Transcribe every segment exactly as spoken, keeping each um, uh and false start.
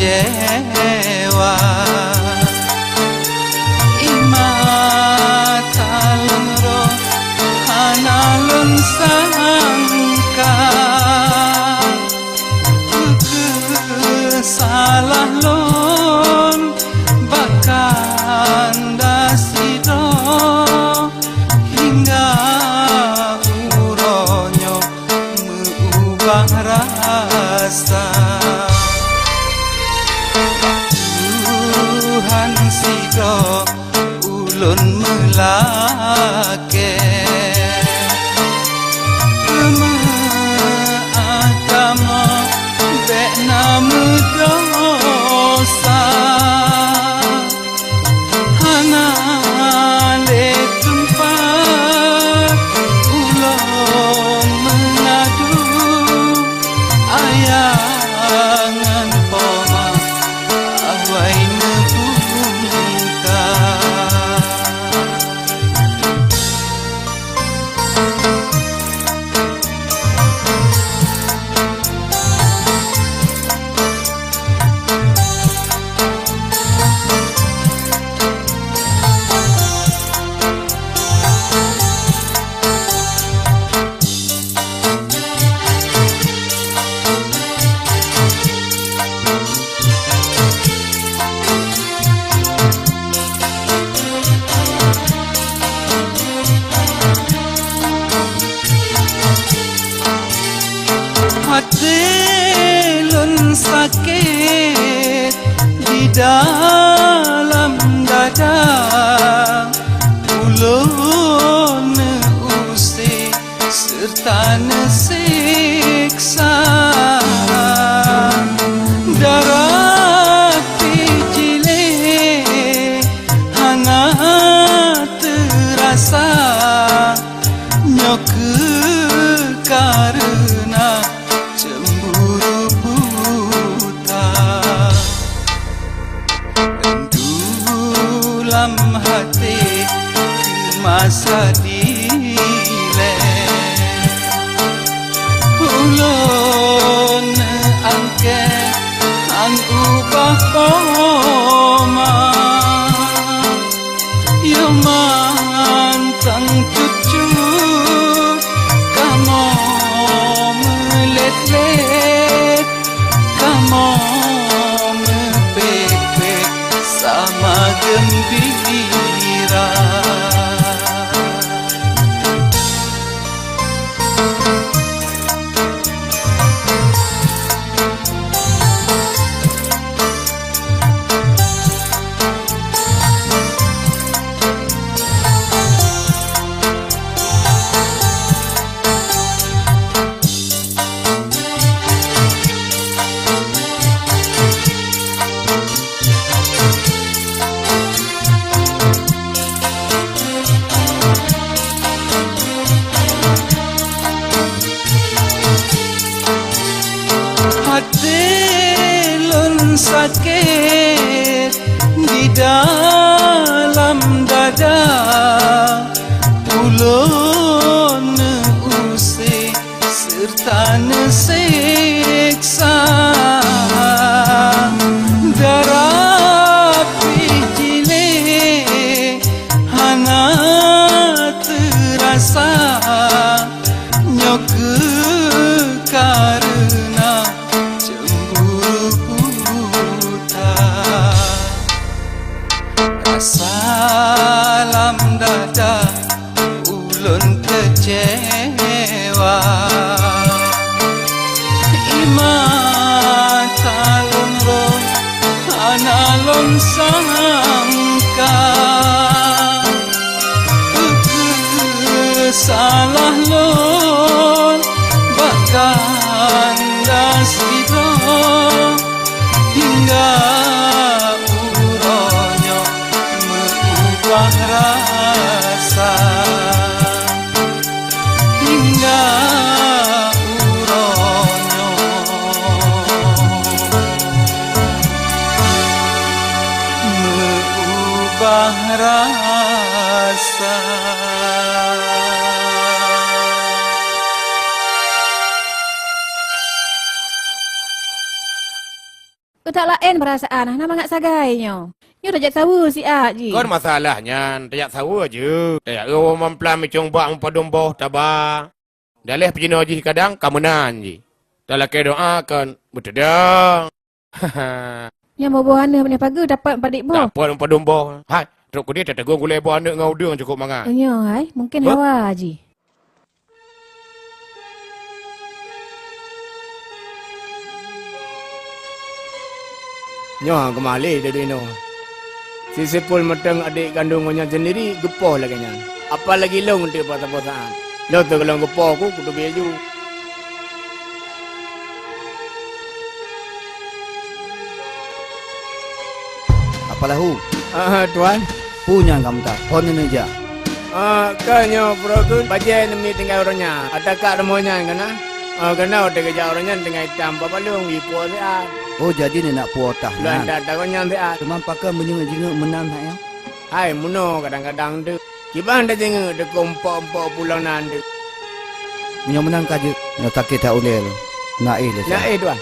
keucewa. I mata lôn roh hana lôn sangka, keu salah lôn bak kanda sidroe, hingga uroe nyoe meuubah rasa. Tuhan sidroe ulôn meulakée, peumeu'ah kamoe bék na meudesya. Hana lé teumpat ulôn meungadu, ayah ngon poma awai neubungka. Até lôn sakét di dalam dada, ulôn neuusé seureuta neuseksa. Darah pih jiléh hana teurasa, nyoe kheueh kareuna cemburu buta. Rindu lam até keu masa dilée. Ulôn angkée han ubah poma. Yoh mantong cut-cut kamoe meulét-lét, kamoe meupék-pék sama geumbira. Até lôn sakét di dalam dada, ulôn neuusé seureuta neuseksa. Darah pih jiléh hana teurasa, nyoe kheueh kareuna cemburu buta. Rasa lam dada ulôn keucewa. I mata lôn roh hana lôn sangka, keu salah lôn bak kanda sidroe, hingga uroe nyoe meuubah rasa. Hingga uroe nyoe meuubah rasa. Teutak laén peurasaan, hana mangat sagai nyoe. Nyoe tajak saweue siat jih. Kon masalah nyan, tajak saweue jeuet. Tajak eu mamplam micong bak meupadum boh taba. Daleh peucinoe jih kadang ka meunan jih. Talakée doa kon beuteudong. Nyan boh-boh aneuëk, meunyoe pageue dapat padit boh. Dapat padum boh. Hai, trok keudeh tateugong gulée boh aneuëk ngon udeueng cukôp mangat. Nyoe hai, mungken Hah? Hawa jih. Nyoe geumah lé dudoe inoe. Si Seupul mantong adék kandông gobnyan sendiri geupoh lagée nyan. Apalagi lôn teuk bak saboh saát. Lôn teuh gohlom geupoh ku kuteubiet ju. Apalahu? Ah, Tuan. Peue nyang ka meutat? Phon neujak. Ah, ka nyoe, Brogun, bajée neumiet tinggai uroe nyan. Ata kak rumoh nyan kana? Ah, kana watée geujak uroe nyan tinggai itam bak balong, ipuwoe siat. Oh, jadi neunak puwoe tah nyan. Lôn that takot nyan siat. Teuma pakon meunyoe jingeuk meunan hai nyan? Hai, meunoe kadang-kadang deuh. Kiban tajingeuk teuka umpok-umpok pulo nan deuh. Meunyoe meunan ka jeuet, nyoe sakét that ulée lôn. Na éh lé, na éh, Tuan.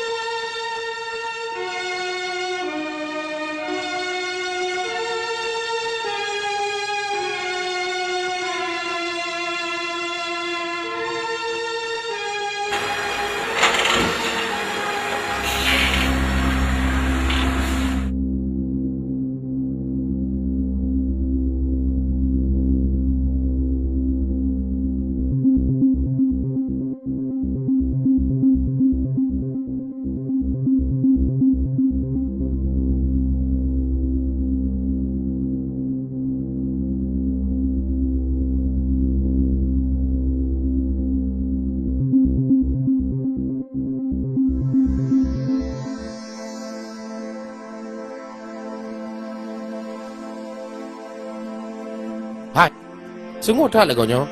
Hai, seungue that lagoe nyoe.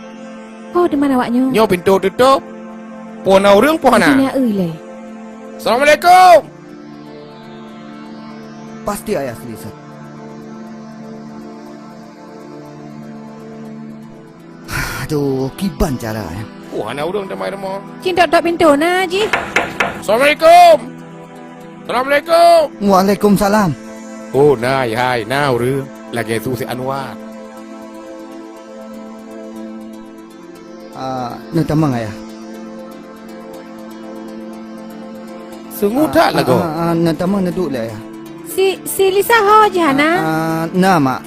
Ho teuma awak nyoe? Nyoe pintoe teutôb. Peue na ureuëng peue hana? Di sini, eu, ilée. Assalamualaikum. Pasti ayah Selisa. Aduh, kiban cara, eh? Oh, hana ureuëng teumai rumoh. Cit tok-tok pintoe na jih. Assalamualaikum. Assalamualaikum. Waalaikumsalam. Oh, na, hai, na ureuëng. Lagée su si Anwar. Ah, neutamong, ayah. Seungue that lagoe. Ah, ah, neutamong neuduek lé, ayah. Si, si Lisa ho jih hana? Ah, ah, na, mak.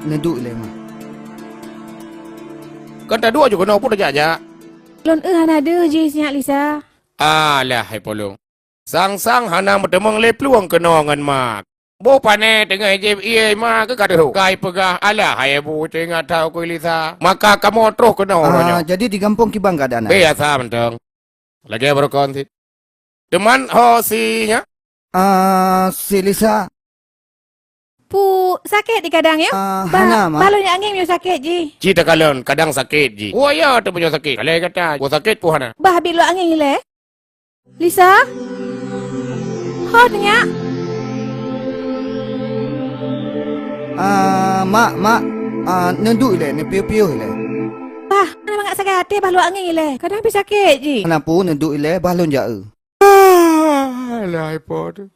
Neuduek lé, mak. Kan taduek ju keunoe peue tajak-jak. Lôn eu hana deuh jih sinyak Lisa. Alah, hai polong. Sang-sang hana meuteumong lé plueng keunoe ngon mak. Boh pané teungoh jieb ié ma keu ka teuhok. Kai peugah, "Alah, hai bu, teuingat that ukeue Lisa." Maka kamoe troh keunoe uroe nyoe. Ah, jadi di gampông kiban keuadaan, ayah? Biasa mantong. Lagée barokon cit. Teuma ho si nyak? Ah, si Lisa. Pu, sakét di kadang nyoe? Ah, hana, mak. Bah lôn jak angén meunyoe sakét jih. Cit takalon, kadang sakét jih. Oh, ya, teuh meunyoe sakét. Kalai gata, peue sakét peue hana? Bah bit lôn angén ilée. Lisa? Ho teunyak? Ah, mak, mak. Ah, neuduek ilée, neupiôh-piôh ilée. Bah, hana mangat sagai até, bah lôn angén ilée. Kadang pih sakét jih. Hana peue, neuduek ilée, bah lôn jak eu. Ah, alah, hai po teuh.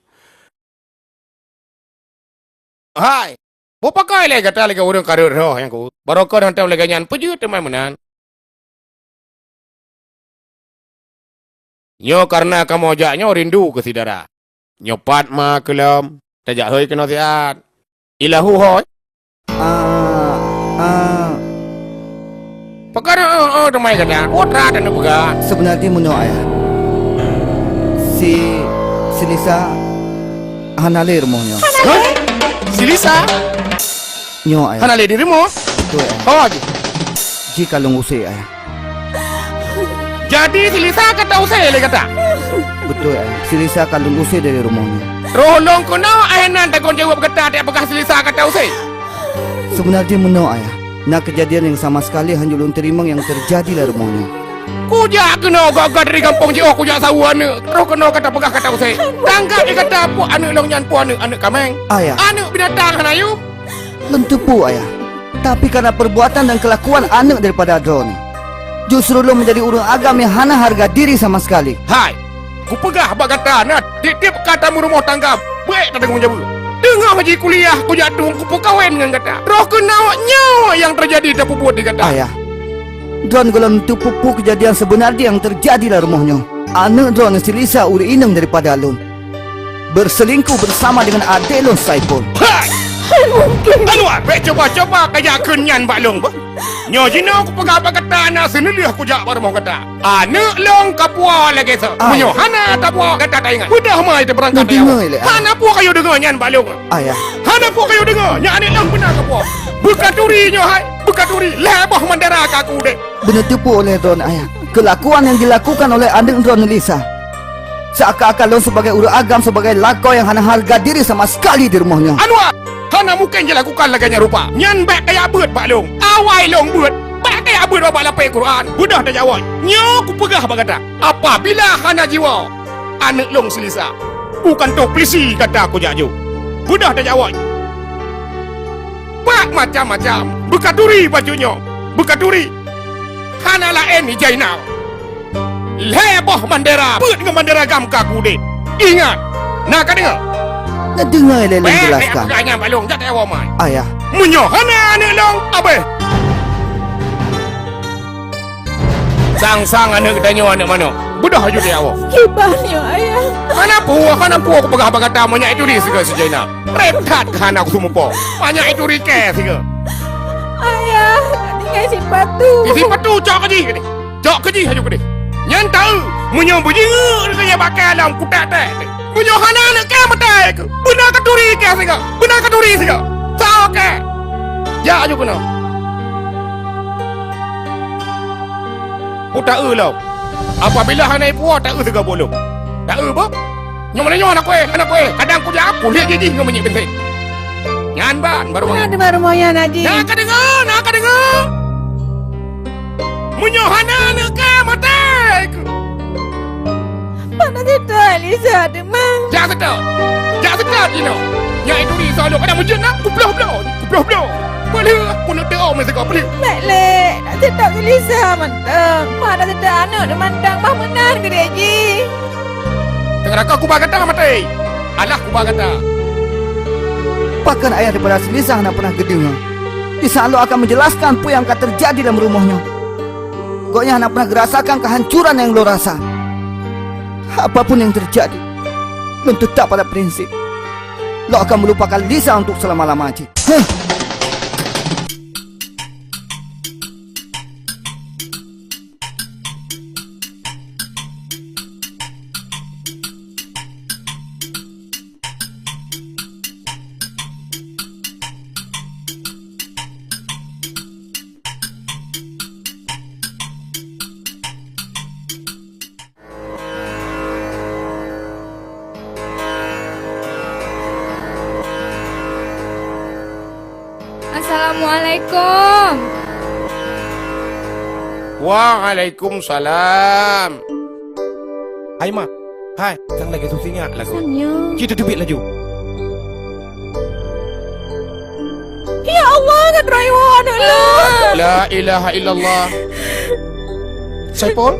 Hai, beupakai lé gata lagée ureuëng ka rhot roh nyang ku. Barokon hantom lagée nyan, peue jeuet teuma meunan. Nyoe kareuna kamoe jak nyoe rindu keu syedara. Nyoe pat ma keu lom, tajak hôi keunoe siat. Ilahu hôi. Ah, ah. Pakon, oh, oh, teumai gata. Putra dan peugah. Sebenarnya meunoe, ayah. Si, si Lisa hana lé rumoh nyoe. Hah? Si Lisa? Nyoe, ayah. Hana lé di rumoh? Beutôi, ayah. Oh, ji. Ji ka lôn usé, ayah. Jadi si Lisa ka tausé lé gata? Beutôi, ayah. Si Lisa ka lôn usé dari rumoh nyoe. Roh lôn keunoe, ayah nan tanggung jaweueb gata tajak peugah si Lisa ka tausé. Sebenarnya meunoe, ayah. Na keujadian nyang sama sekali hanjeuet lôn teurimong nyang teujadi lam rumoh nyoe. Kujak keunoe gata dari gampông jiôh kujak saweue aneuëk, troh keunoe gata peugah ka tausé. Tanggab di gata peue aneuëk lôn nyan, peue aneuëk, aneuëk kaméng? Ayah. Aneuëk binatang hana yum. Lôn teupeue, ayah. Tapi karena perbuatan dan kelakuan aneuëk daripada droeneuh, justru lôn menjadi ureuëng agam nyang hana hareuga diri sama sekali. Hai! Kupeugah bak gata na, tieb-tieb ka tameurumoh tangga, Bèk tadeungoe jabeue. Teungoh jikuliah kujak tueng kupeukawen ngon gata. Troh keunoe nyoe nyang teujadi tapeubuet di gata. Ayah, droeneuh gohlom neuteupeue peue keujadian seubeuna nyang teujadi lam rumoh nyoe. Aneuk droeneuh si Lisa ureueng inong daripada lôn, berselingkuh bersama dengan adek lôn Saipul. Hai! Anwar, bèk cuba-cuba kajak kheun nyan bak lôn. Nyoe jinoe kupeugah bak gata na seuneulheueh kujak bak rumoh gata. Aneuk lôn kapuwoe lagèe soe. Ai. Meunyoe hana tapuwoe gata taingat. Beudôh mai teubeurangkat. Neudeungoe lé, ai. Hana peue kayue deungoe nyan bak lôn. Ayah. Hana peue kayue deungoe, nyan aneuk lôn beuna kapuwoe. Beukaturi nyoe hai, beukaturi. Lhèe boh mandera ka kuudép. Beuneuteupeu oleh droeneuh ayah, keulakuan nyang dilakukan oleh aneuk droeneuh Lisa, seakan-akan lôn sibagai ureueng agam, sibagai lakoe nyang hana hareuga diri sama sekali di rumoh nyoe. Anwar, hana mungken jilakukan lagèe nyan rupa. Nyan bèk kajak beuet bak lôn. Awai lôn beuet, bèk kajak beuet bak lapék Quran. Beudôh tajak woe. Nyoe kupeugah bak gata, apabila hana jiwoe aneuk lôn si Lisa, u kantor pulisi gata kujak jôk. Beudôh tajak woe. Bak macam-macam, beukaturi bacut nyoe, beukaturi. Hana laén ijai na. Lhèe boh mandera, peuet ngon mandera agam ka kuudép. Ingat, na kadeungoe? Neudeungoe lé lôn. Bèk, bèk jelaskan. Peugah nyan bak lôn, jak tawoe mai. Ayah. Meunyoe hana aneuk lôn, abéh. Sang-sang aneuk geutanyoe aneuk manok. Beudôh aju tawoe. Kiban nyoe, Ayah. Hana peue, hana peue kupeugah bak gata meunyoe itu di sigoe si Jainab. Reb that keu hana kusumupo. Meunyoe itu di kèe sigoe. Ayah, tinggai sipatu. Di sipatu cok keu jih. Cok keu jih aju keudeh. Nyan taeu, meunyoe beujingeuk keu nyan bak kèe lom kutek-tek. Meunyoe hana aneuk kèe meutai keu. Beuna katuri kèe sigoe. Beuna katuri sigoe. Cok kèe. Jak aju keunoe. Peue taeu lom. Apabila hana ipuwoe taeu sigoe bôh lom. Taeu bôh. Nyoe meunyoe hana kuéh, hana kuéh. Kadang kujak puléh jih ngon minyeuk beunteng. Nyan ban baru. Na teuma rumoh nyan, Haji. Na kadeungoe, na kadeungoe. Meunyoe hana aneuk kèe meutai keu. Mana seutôt Lisa teuma? Jak seutôt. Jak seutôt jinoe. Nyan itu Lisa lôn kadang meujeuet na kuploh-ploh, kuploh-ploh. Peulheuh peuneuk teuom sigoe peulheuh. Bèk lé, na seutôt si Lisa mantong. Mana seutôt aneuk mantong bah meunan geude jih. Teungoh ka kuba gata maté. Alah kuba gata. Pakon ayah daripada si Lisa hana pernah geudeungoe? Di saat lôn akan menjelaskan peue nyang ka teujadi lam rumoh nyoe. Gobnyan hana pernah geurasakan kehancuran nyang lôn rasa. Apapun yang terjadi, lôn tetap pada prinsip. Lôn akan melupakan Lisa untuk selama-lama jih. Heh! Assalamualaikum. Waalaikumsalam. Hai, Ma. Hai, sang lagèe su sinyak lagoe. Sang nyo. Ci teuteubiet laju. Ya Allah, ngat rayuan, ya Allah. La ilaha illallah. Saipul?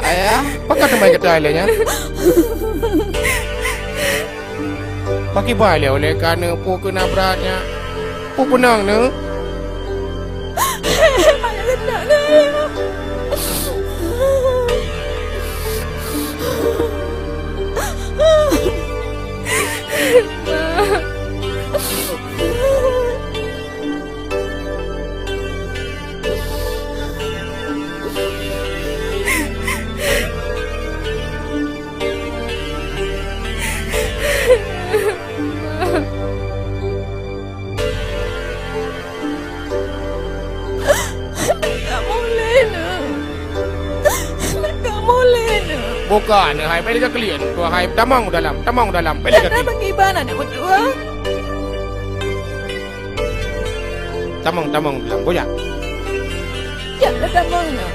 Ayah? Pakon teuma gata lé nyan? Pakriban lé ulèe ka neupeue keu na brat nyan? Peue peunong neuh? Kamoe lé nyoe. Kamoe lé nyoe. Bukan, hai, bèk lé ka keuliek. Tuha hai, tamong dalam, tamong dalam, bèk lé ka keuliek. Pakriban aneuk meutuah. Tamong, tamong dalam, bujak. Jak, tamong nyoe.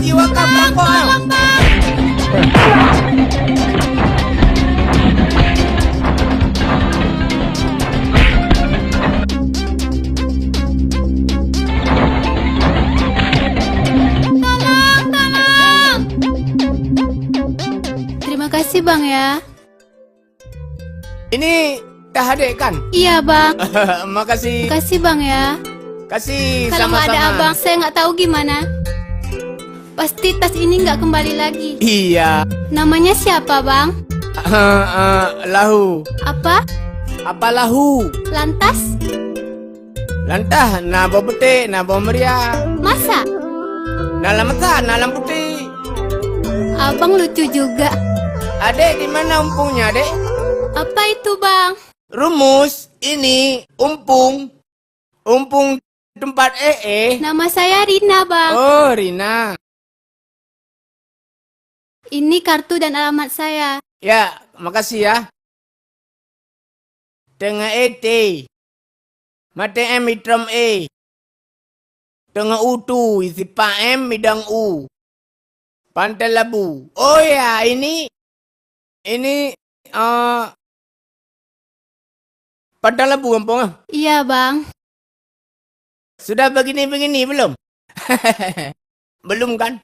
Jiwa kau Bang, kelompok, tolong, Bang! Tolong, tolong! Terima kasih, Bang, ya. Ini tah adek kan? Iya, Bang. Makasih. Makasih, Bang, ya. Kasih. Kalau nggak ada sama-sama. Abang, saya nggak tahu gimana. Pasti tas ini nggak kembali lagi. Iya. Namanya siapa, Bang? Eh, eh, Lahu. Apa? Apa Lahu? Lantas? Lantas, na boh putéh, na boh meuria. Masa? Na lam masa, na lam putéh. Abang lucu juga. Adek, di mana umpungnya, Dek? Apa itu, Bang? Rumus, ini umpung. Umpung tempat eh, eh. Nama saya Rina, Bang. Oh, Rina. Ini kartu dan alamat saya. Ya, makasih ya. Teungoh E T. Maté M itrom E. Teungoh utu, isipa M idong U. Pantai Labu. Oh ya, ini, ini, eh, Pantai Labu gampông ah. Iya, Bang. Sudah begini-begini belum? Belum kan?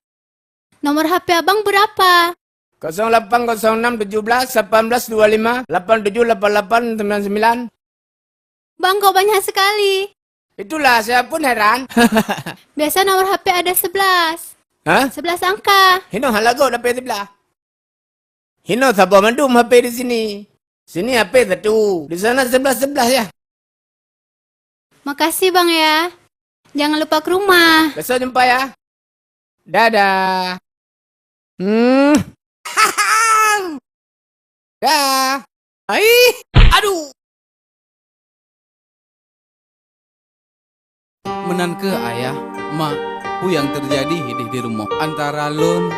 Nomor H P Abang berapa? Kosong lapan kosong enam tujuh belas lapan belas dua lima lapan tujuh lapan lapan sembilan sembilan. Bang, kok banyak sekali? Itulah, saya pun heran. Biasa nomor H P ada sebelas. Hah? Sebelas angka. Hinoe hana lagot H P sebelah. Hinoe saboh mandum H P di sini. Sini H P satu. Di sana sebelas-sebelas ya. Makasih, Bang, ya. Jangan lupa ke rumah. Besok jumpa ya. Dadah. Hmm. Dah. Ai, aduh. Meunan keuh ayah, mak, peue nyang teujadi idéh di rumoh antara lôn,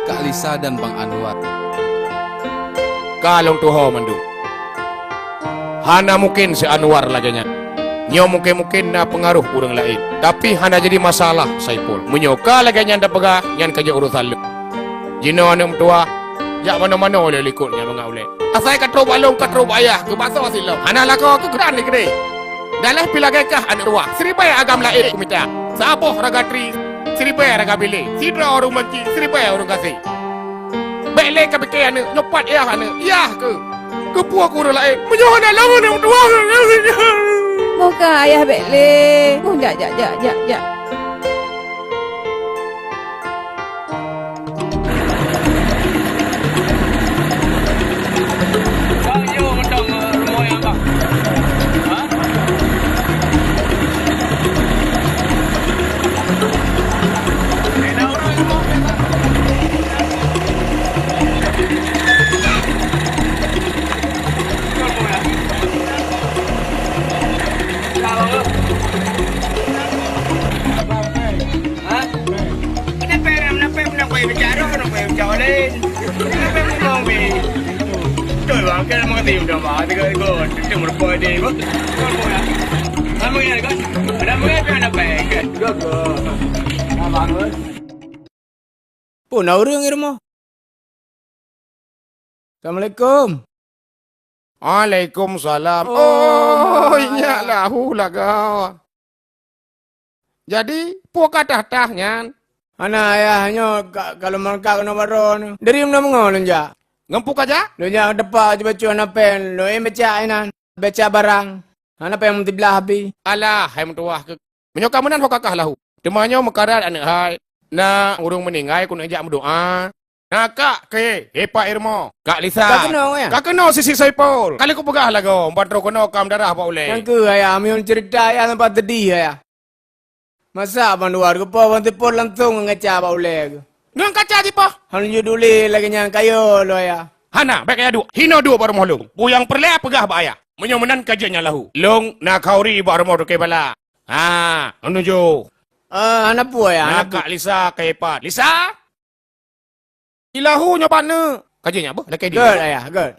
Kak Lisa dan Bang Anwar. Ka lôn tuho mandum. Hana mungken si Anwar lagée nyan. Nyoe mungken-mungken na peungaroh ureuëng laén, tapi hana jadi masalah Saipul. Meunyoe ka lagée nyan tapeugah, nyan ka jeuet urosan lôn. Jinoe aneuëk meutuwah, jak manoe-manoe lé likot nyan mangat ulée. Asai ka trok bak lôn, ka trok bak ayah, keu baksoe silop. Hana lakoe keu keuran lé keudeh. Dan lheueh pi lagée kah aneuëk tuwah, siribée agam laén kumita. Saboh raga tri, siribée raga bilé. Sidroe ureuëng banci, siribée ureuëng gasé. Bék lé ka pike aneuëk, nyoe pat yah aneuëk, yah keuh. Keupeue keu ureuëng laén? Meunyoe hana lôn aneuëk meutuwah. Moka ayah bék lé. Moh jak, jak, jak, jak, jak. Ha? Kenapa, kenapa, kenapa bicara, kenapa bicara lain? Kenapa ngomong ni? Betul bang, kan mengerti udah bang. Tiga, tiga, tiga merokok dia, bang. Apa yang kan? Ada apa yang nak pakai? Tiga, tiga. Nah, bangun. Pun na ureuëng di rumoh. Assalamualaikum. Waalaikumsalam. Oh, oh, hai. Nyak Lahu lagoe. Jadi, peue ka tah-tah nyan? Hana, ayah, nyoe ka, ka lôn meukat keunoe baroe nyoe. Dari meunoe meungoe lôn jak. Ngon peue ka jak? Lôn jak teumpat bacut-bacut hana péng, lôn ék becak inan. Becak barang. Hana péng meutiblah api. Alah, hai meutuwah keuh. Meunyoe ka meunan ho ka kah Lahu. Teuma nyoe meukarat aneuëk hai. Na ureuëng meuninggai keuneuk jak meudoá. Na kak keu he, he Pak Irmo. Kak Lisa. Ka keunoe, ya? Ka keunoe si, si Saipul. Ka lheueh kupeugah lagoe, ban troh keunoe ka meudarah bak ulée. Nyang keuh, ayah, meunyoe ceurita ayah sampai teudih, ayah. Masa ban luwa geupo ban teupot langsong ngon kaca bak ulée geuh. Ngon kaca jipoh? Han jeuet ulée lagée nyan, ka yo lôn, ayah. Hana, bék kaya duek. Hinoe duek bak rumoh lôn. Peue nyang peureulée peugah bak ayah. Meunyoe meunan ka jeuet nyan Lahu. Lôn na khauri bak rumoh Toke Bala. Ha, meunyoe. Eh, hana peue, ayah, hana peue. Kak Lisa ka ipat. Lisa? Ilahu nyoe paneuk. Ka jeuet nyan beuh, lakée dia. Good, ayah, good.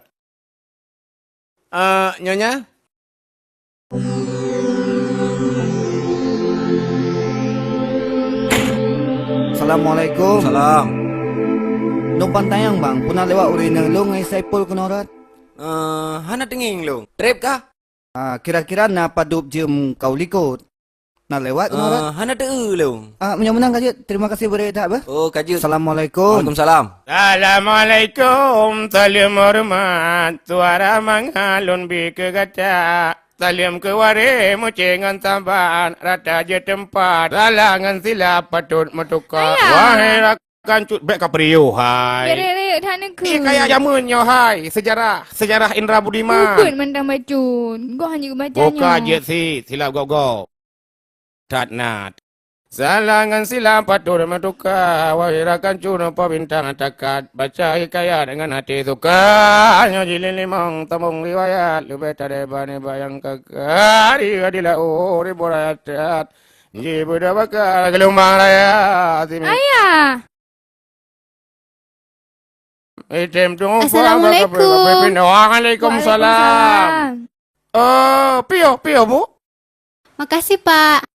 Eh, nyonya? Assalamualaikum. Salam. Lôn pantayang, Bang, peue na lewat ureueng inong lôn ngon Saipul keunoe rot? Eh, hana teungieng lôn. Trép kah? Ah, kira-kira na padub jeuem ka u likot. Na lewat keunoe rot? Eh, hana teu lôn. Ah, meunyoe meunan ka jeuet, terima kasih beureukat that beuh. Oh, ka jeuet. Assalamualaikum. Waalaikumsalam. Assalamualaikum, saleuem horeumat, suara mangat lôn bi keu gata. Saleuem keu waréh meucé ngon saban, rata jeuet teumpat, salah ngon silap patôt meutuka. Ayah. Wahai rakan cut, bèk ka peuriyoh, hai. Bèk rayek that neukheun. Eh, kaya jameun nyoe, hai. Sejarah, sejarah Indra Budiman. Ubeut mantong bacut. Goh hana geubaca nyoe. Boka jeuet sit, silap gob-gob. That na. Salah ngon silap patôt meutuka, wahai rakan cut, po bintang takat, baca hikayat ngon até suka. Nyoe jilid limong, sambông riwayat, leubeh tadéh bani bayang kaka, di, di laôt ribu rakyat, jibeudôh baka geulumbang raya. Simi- Ayah. Item tu. Assalamualaikum. Waalaikumsalam. Waalaikumsalam. Eh, piôh, piôh, Bu? Makasih, Pak.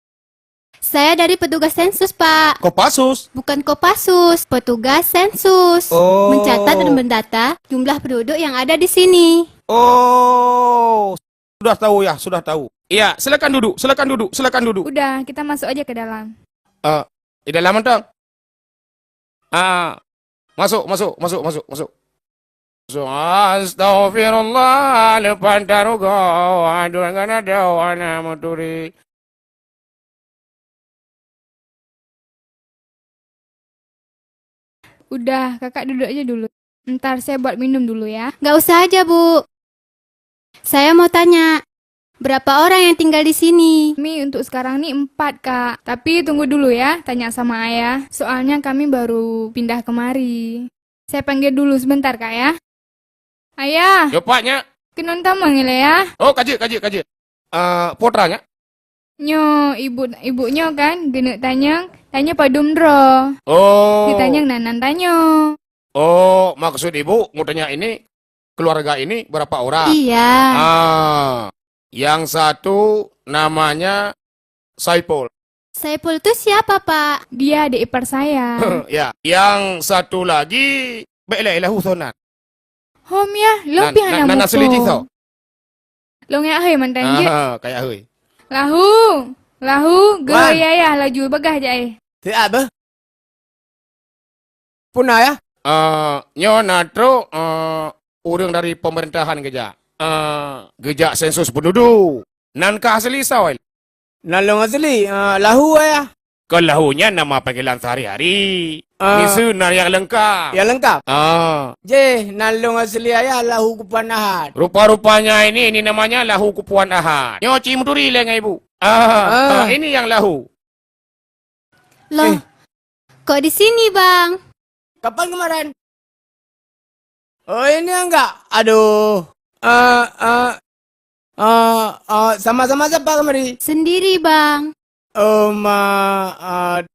Saya dari petugas sensus, Pak. Kopassus? Bukan Kopassus, petugas sensus. Oh. Mencatat dan mendata jumlah penduduk yang ada di sini. Oh, sudah tahu ya, sudah tahu. Iya, silakan duduk, silakan duduk, silakan duduk. Udah, kita masuk aja ke dalam. Eh, di dalam mantong. Ah, masuk, masuk, masuk, masuk, masuk. Masuk. Astaghfirullah, leupah tarugoe, aduh, ngon adoe hana meuturi. Udah, kakak duduk aja dulu. Ntar saya buat minum dulu ya. Nggak usah aja, Bu. Saya mau tanya, berapa orang yang tinggal di sini? Kami untuk sekarang ni empat, Kak. Tapi tunggu dulu ya, tanya sama ayah. Soalnya kami baru pindah kemari. Saya panggil dulu sebentar, Kak, ya. Ayah. Yo, Pak, nyak. Keunoe tamong ilèe, ya. Oh, ka jeuet, ka jeuet, ka jeuet. Eh, putra, nyak? Nyoe, ibu, ibu nyoe kan, geuneuk tanyong, tanyoe padum droe. Oh. Geutanyong nan-nan tanyoe. Oh, maksud ibu mau tanya ini, keluarga ini berapa orang? Iya. Ah, yang satu namanya Saipul. Saipul tu siapa, Pak? Dia adik ipar saya. Ya, yang satu lagi, bèk lé, lahu sonan. Hom ya, lôn pih hana muphom. Nan asli jih soe? Lôn jak hôi mantong jeuet. Aha, ka jak hôi. Lahu, lahu, geuhôi ayah laju bagah jak éh. Siat beuh? Peue na, ya? Eh, nyoe na trok, eh, ureueng dari pemerintahan geujak. Eh, geujak sensus penduduk. Nan ka asli soe? Nan lôn asli, eh, Lahu, ayah. Kon Lahu nyan nama panggilan sehari-hari. Ah. Miseue nan nyang leungkap. Nyang leungkap? Ah. Jih, nan lôn asli, ayah, Lahu Kupuan Ahad. Rupa-rupanya ini, ini namanya Lahu Kupuan Ahad. Nyoe ci meuturi lé ngon ibu. Ah, ah, ini yang Lahu. Loh, eh, kok di sini, Bang? Kapan kemarin? Oh, ini enggak. Aduh. Eh, eh, eh, eh, sama-sama siapa kemari? Sendiri, Bang. Oh, ma, eh,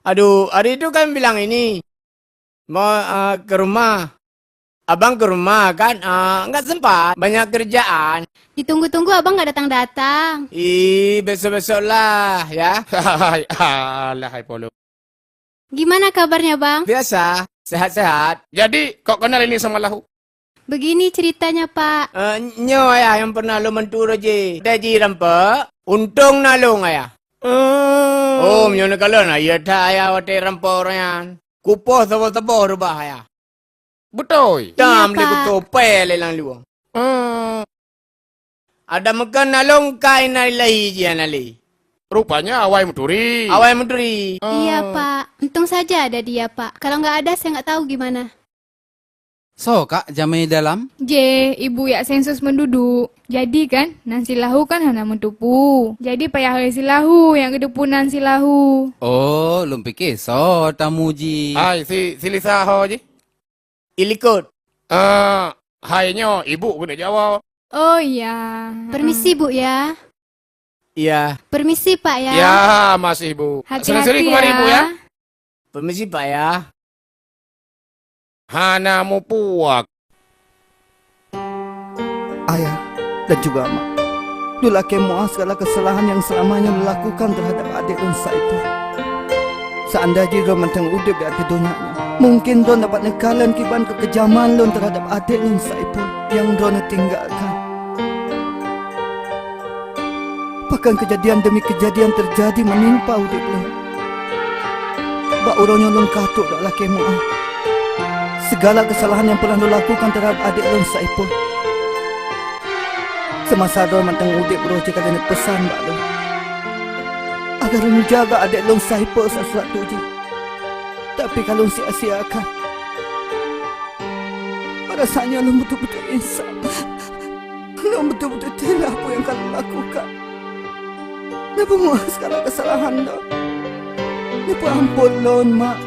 aduh, hari itu kan bilang ini. Mau, eh, ke rumah. Abang ke rumah kan? Eh, enggak sempat. Banyak kerjaan. Ditunggu-tunggu abang enggak datang-datang. Ih, besok-besok lah, ya. Alah, hai Polo. Gimana kabarnya, Bang? Biasa, sehat-sehat. Jadi, kok kenal ini sama Lahu? Begini ceritanya, Pak. Eh, nyoe ayah nyang pernah lôn bantu roh jih. Watèe jih rampok, untông na lôn ayah. Oh. Oh, meunyoe neukalon, ayah that ayah watèe rampok ureueng nyan. Kupoh saboh-saboh reubah ayah. Beutôi? Iya, Pak. Tam lé kutope lé lam luwang. Eh. Adak meukon na lôn kai na ilahi jih hana lé. Rupanya awai meuturi. Awai meuturi. Eh. Iya, Pak. Untung saja ada dia, Pak. Kalau nggak ada, saya nggak tahu gimana. Soe, Kak, jamé dalam? Jih, ibu jak sensus penduduk. Jadi kan, nan si Lahu kan hana meuteupeue. Jadi payah lé si Lahu nyang geuteupeue nan si Lahu. Oh, lôn pike soe tamu jih. Hai, si, si Lisa ho jih? I likot. Ah, hai nyoe, ibu keuneuk jaweueb. Oh, iya. Permisi, Bu, ya. Iya. Permisi, Pak, ya. Ya, masih, Bu. Hati-hati, sering-sering kemari, Bu, ya. Permisi, Pak, ya. Hana mupuak. Ayah dan juga Mak, lôn lakèe meu'ah segala kesalahan yang selama nyoe lôn lakukan terhadap adék lôn Saipul. Seandai jih droe mantong udeb di ateueh donya nyoe, mungken droe dapat neukalon kiban keukejaman lôn teuhadab adék lôn Saipul nyang droeneuh tinggalkan. Pakon keujadian demi keujadian teujadi meunimpa udeb lôn. Bak uroe nyoe lôn ka trok lakée meu'ah sigala keusalahan nyang peureunah lôn lakukan teuhadab adék lôn Saipul. Seumasa droe mantong udeb, roh jih ka lheueh neupeusan bak lôn, agar lôn jaga adék lôn Saipul satu-satu jih, tapi ka lôn sia-siakan. Bak saát nyoe lôn beutôi-beutôi nyesal. Lôn beutôi-beutôi teulah peue nyang ka lôn lakukan. Neupeumeu'ah sigala keusalahan lôn. Neupeuamphon lôn, Mak.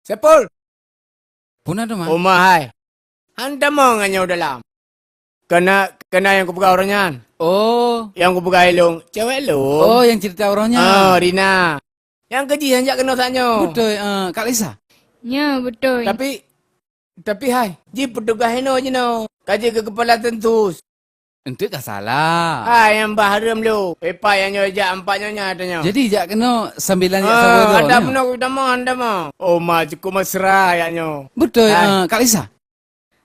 Saipul! Peue na teuma? Uma hai. Han tamong ngon nyoe u dalam. Keunan, keunan nyang kupeugah uroe nyan. Oh. Nyang kupeugah ilong, cewek lôn. Oh, nyang ceurita uroe nyan. Ah, Rina. Nyang keuh jih nyang jak keunoe saát nyoe. Beutôi, eh, Kak Lisa? Nyo, beutôi. Tapi, tapi hai, jih peutugaih inoe jinoe. Ka jeuet keu keupala sensus. Eunteuk ka salah. Hai, nyang bah hareuem lôn. Pepa nyang nyoe jak ampat nyoe nyan ata nyoe. Jadi jak keunoe sambilan jak saweue droe nyoe? Ada meunoe kutamong, ada meunoe. Oh, ma cukup mesra jak nyoe. Beutôi, eh, Kak Lisa?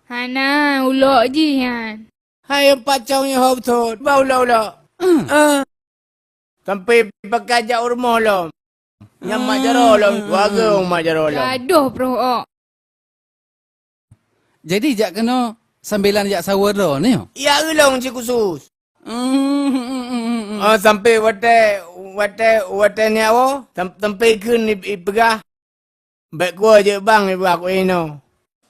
Hana, ulok jih nyan. Hai, pacong nyoe ho beutôi. Ba ulok-ulok. Hmm. Eh. Sampai pakat jak u rumoh lom. Nyan mak jaroe lom, wareueng mak jaroe lom. Gadoh pruh ôk. Jadi jak keunoe sambilan jak saweue droe nyoe? Ya, ulôn cit khusus. Hmm, hmm, hmm, hmm, hmm. Ah, sampai watée, watée, watée nyak woe, sam-, sampai kheun i-, ipeugah. Bék kuwoe jeuet bang ibuah keu inoe.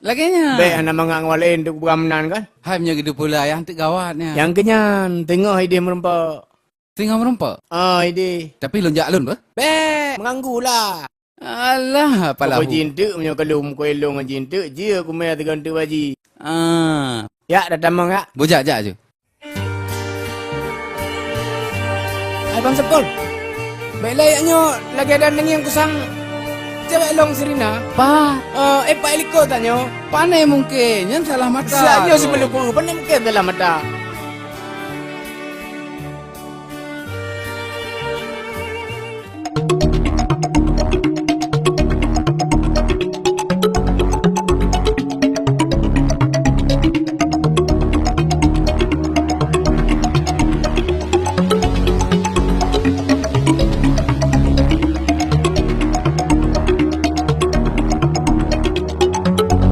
Lagée nyan. Bék hana mangat ngon laén teuk buka meunan kan? Hai meunyoe geuduek pula ayah teuk gawat nyan. Nyang keunyan, teungoh ideh meurumpok. Teungoh meurumpok? Ah, ideh. Tapi lôn jak lôn beh? Bék, meuganggu lah. Alah, apalah. Pokok jih eunteuk meunyoe ka lôn meukoh ilong ngon jih eunteuk, jeuet kumé teugantung baji. Ah. Yak, dah tamong yak. Bujak jak ju. Hai Bang Sepul, bék lé yak nyoe lagée dan neungieng kusang cewek lôn si Rina. Bah. Eh, eh, pak iliko tanyoe. Pane mungken, nyan salah mata. Siap nyoe tu. Sibeuleu peue, pane mungken salah mata.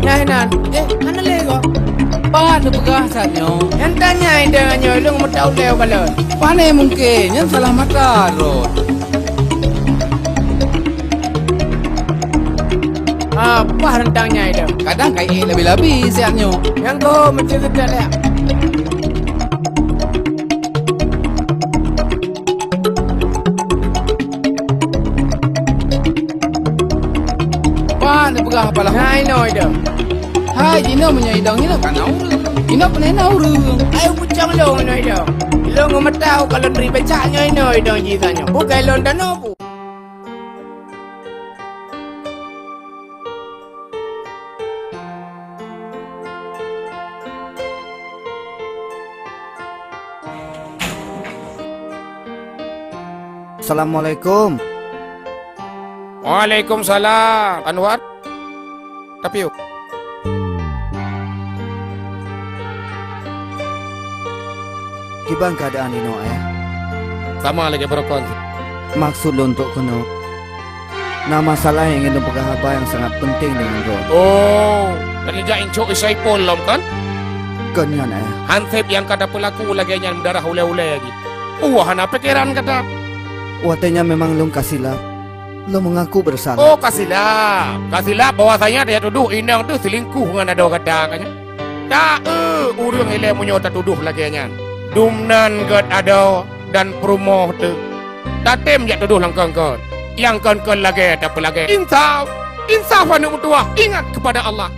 Nyan inan, eh, hana lé kok. Pat neupeugah saat nyoe? Nyang tanyai deungon nyoe lôn meutau lé u kalon. Pane mungken, nyan salah mata rot. Ah, paih reuntang nyai deuh. Kadang kai ék labi-labi siat nyoe. Nyang keuh meucit teutek lé. Pat neupeugah apalah? Nah, inoe idong. Hai, jinoe meunyoe idong, inoe ka na ureueng. Inoe peunaih na ureueng. Ayo pucang lôn inoe idong. Lôn ngon mata u kalon ri becak nyoe inoe idong jih tanyoe. Bukai lôn tanoe pu. Assalamualaikum. Waalaikumsalam, Anwar. Tapiôh. Kiban keuadaan inoe, Ayah? Sama lagèe beurokon. Maksud lôn trôk keunoe, na masalah nyang ingin lôn peugah haba nyang sangat peunteng deungon droe. Oh, dan jak incôk Isa Ipon lom, kan? Kon nyan, Ayah. Hansép nyang ka tapeulaku lagèe nyan meudarah ulèe-ulèe jih. Wah, hana pikeran gata. Watèe nyan memang lôn ka silap. Lôn meungaku beusalah. Oh, ka silap. Ka silap bahwasanya tajak tudoh inong teuh seulingkoh ngon adoe gata, kan nyan? Ta-eu ureueng ilèe meunyoe tatudôh lagèe nyan. Dumnan gèt adoe dan peurumoh teuh. Tatém jak tudoh lam kon-kon. Nyang kon-kon lagèe tapeulagèe. Insaf! Insaf aneuk meutuwah! Ingat kepada Allah!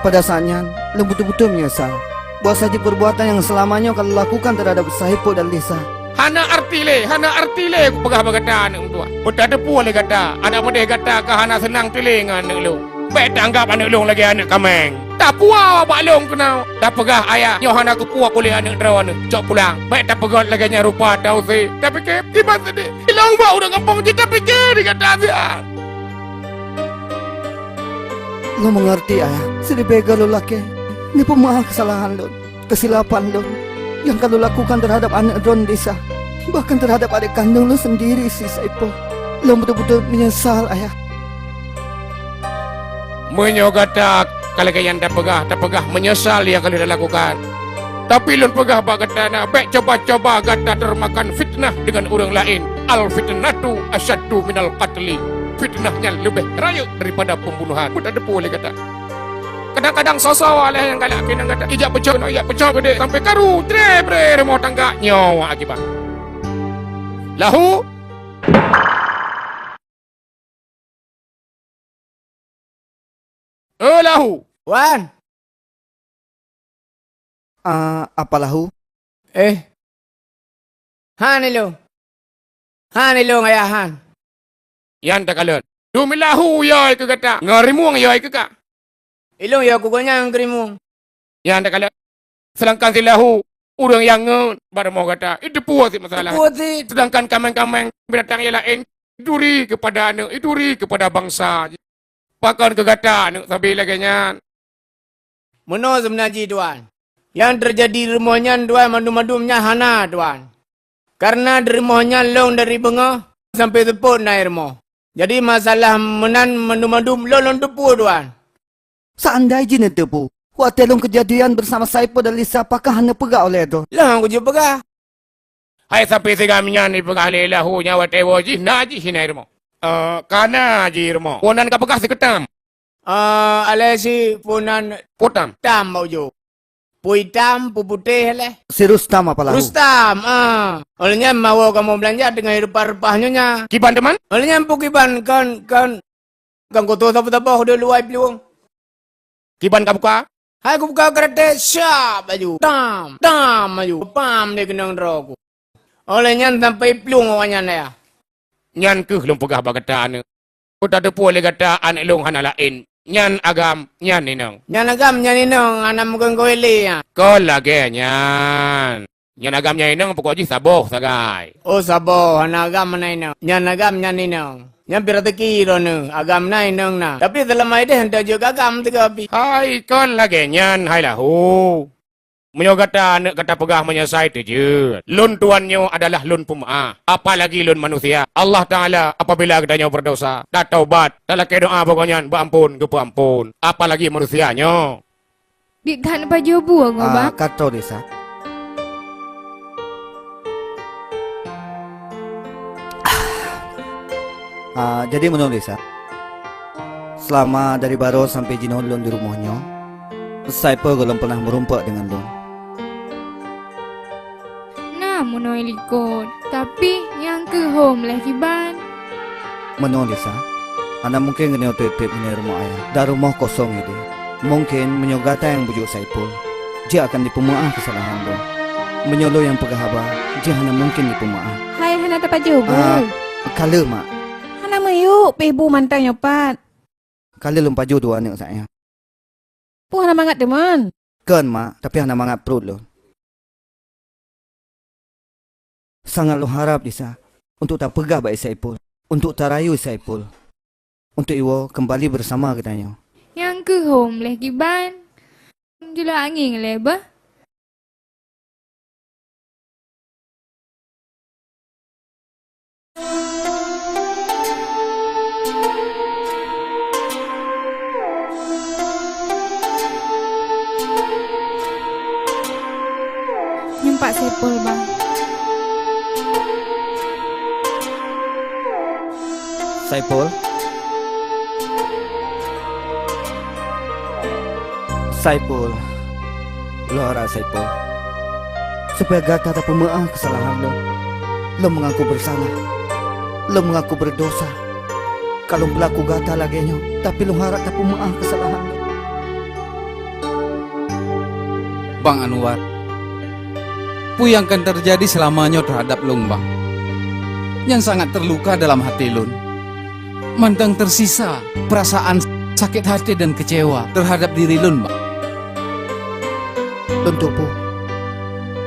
Pada saat nyan, Lôn beutôi-beutôi meunyeusal. Bahwasajih peurbuatan nyang seulama nyoe ka lôn lakukan teuhadab Saipul dan Lisa. Hana arti lé, hana arti lé kupeugah bak gata aneuk meutuah. Beutateupeue lé gata, adak meudeh gata ka hana seunang teuh lé ngon aneuk lôn. Bék taanggab aneuk lôn lagée aneuk kaméng. Tapuwoe bak lôn keunoe. Tapeugah ayah nyoe hana kupuwoe ulée aneuk droeneuh. Cok pulang. Bék tapeugét lagée nyan rupa ta use. Tapike, kiban seudeh. Ilong bak ureuëng gampông jih tapike di gata siat. Lôn meungeurti, Ayah. Siribée goe lôn lakée. Neupeumeuáh keusalahan lôn, keusilapan lôn nyang ka lôn lakukan teuhadab aneuk droeneuh Lisa, bahkan teuhadab adék kandông lôn seundiri si Saipul. Lôn beutôi-beutôi meunyeusal, Ayah. Meunyoe gata ka lagée nyan tapeugah, tapeugah meunyeusal nyang ka lheueh talakukan. Tapi lôn peugah bak gata na, bék cuba-cuba gata teurmakan fitnah deungon ureuëng laén. Al-fitnatu asyaddu minal qatli. Fitnah nyan leubeh rayeuk daripada peumbunohan. Beutateupeue lé gata. Kadang-kadang soe-soe lé nyang galak keunan gata. Ijak peucok, ijak peucok geude sampai karu, bre-bre rumoh tangga nyoe akibat. Lahu. Eh, Lahu! Wan! Ah, apa Lahu? Eh. Han ilong. Han ilong, Ayah, han. Nyan takalon. Dum Lahu yôi keu gata, ngon rimueng yôi keu ka. Ilong yôi keu gobnyan ngon rimueng. Nyan takalon. Seudangkan si Lahu, ureuëng nyang ngon bak rumoh gata, iteupeue cit masalah. Teupeue cit. Seudangkan kaméng-kaméng binatang nyang laén, ituri keupada aneuk, ituri keupada bansa. Pakon keu gata aneuk sabe lagée nyan? Meunoe seubeuna jih, Tuan. Nyang teujadi di rumoh nyan, Tuan, mandum-mandum nyan hana, Tuan. Kareuna di rumoh nyan lôn dari beungoh sampoe seupôt na i rumoh. Jadi masalah meunan mandum-mandum lôn, lôn teupeue, Tuan. Seandai jih neuteupeue, watée lôn keujadian beusama Saipul dan Lisa, pakon hana peugah olée droe? Lôn kujeuet peugah. Hai sapeue sigam nyan jipeugah lé Lahu nyan watée woe jih na jih hina i rumoh? Eh, ka na jih i rumoh. Peue nan ka peugah sikeutam? Eh, alée si peue nan Peue tam? Tam bak ujoe. Peue itam, peue putéh lé. Si Rustam apa Lahu? Rustam, ah. Oleh nyan mawoe kamoe beulanja teungoh reupah-reupah nyoe nya. Kiban teuma? Oleh nyan peue kiban kon, kon, kon kutoh saboh-saboh di luwa i plueng. Kiban ka buka? Hai kubuka keureutée, syap laju. Tam, tam laju. Pam di keunong droe ku. Oleh nyan sampai i plueng awaknyan ya. Nyan keuh lôn peugah bak gata aneuk. Peue tateupeue lé gata aneuk lôn hana laén. Nyan agam, nyan inong. Nyan agam, nyan inong, hana meukeuen kawé lé nyan. Kon lagée nyan. Nyan agam nyan inong pokok jih saboh sagai. Oh saboh, hana agam hana inong. Nyan agam nyan inong. Nyan pih raseuki droeneuh, agam na inong na. Tapi seulama ideh hana jeuet agam teuka pih. Hai kon lagée nyan hai Lahu. Meunyoe gata aneuk gata peugah meunyoe sai teujeuet. Lôn tuan nyoe adalah lôn peumeuáh, apalagi lôn manusia. Allah Taala apabila geutanyoe beurdosa, tataubat, talakée doá bak Gobnyan beuamphon geupeuamphon, apalagi manusia nyoe. Biet that pajoh buah ngon Ah, bah. Ka troh Lisa. Ah, jadi meunoe Lisa. Seulama dari baroe sampai jinoe lôn di rumoh nyoe, Saipul gohlom peunah meurumpok deungon lôn. Na meunoe likot, tapi nyang keuh hom lé kiban. Meunoe Lisa, hana mungken geutanyoe treb-treb hinoe rumoh ayah, dan rumoh kosong ideh. Mungken meunyoe gata nyang bujuk Saipul, jih akan jipeumeuáh keusalahan lôn. Meunyoe lôn nyang peugah haba, jih hana mungken jipeumeuáh. Hai hana tapajoh bu. Ah, ka lheueh mak. Hana miyueb pih bu mantong nyoe pat. Ka lheueh lôn pajoh dua aneuk saát nyoe. Peue hana mangat teuma? Kon mak, tapi hana mangat pruet lôn. Sangat lôn harab Lisa untuk tapeugah bak Saipul, untuk tarayu Saipul, untuk iwoe keumbali beusama geutanyoe. Nyang keuh hom lé kiban. Jula angén lé bah. Nyoe pat Saipul, Bang. Saipul? Saipul, lôn harab Saipul, supaya gata tapeumeuáh keusalahan lôn. Lôn meungaku beusalah, lôn meungaku beurdosa. Ka lôn peulaku gata lagée nyoe, tapi lôn harab tapeumeuáh keusalahan lôn. Bang Anwar, peue nyang ka teujadi seulama nyoe teuhadab lôn, Bang? Nyan sangat teuluka dalam até lôn. Mantong teusisa peurasaan sakét até dan keucewa teuhadab diri lôn, Bang. Lôn tupeu.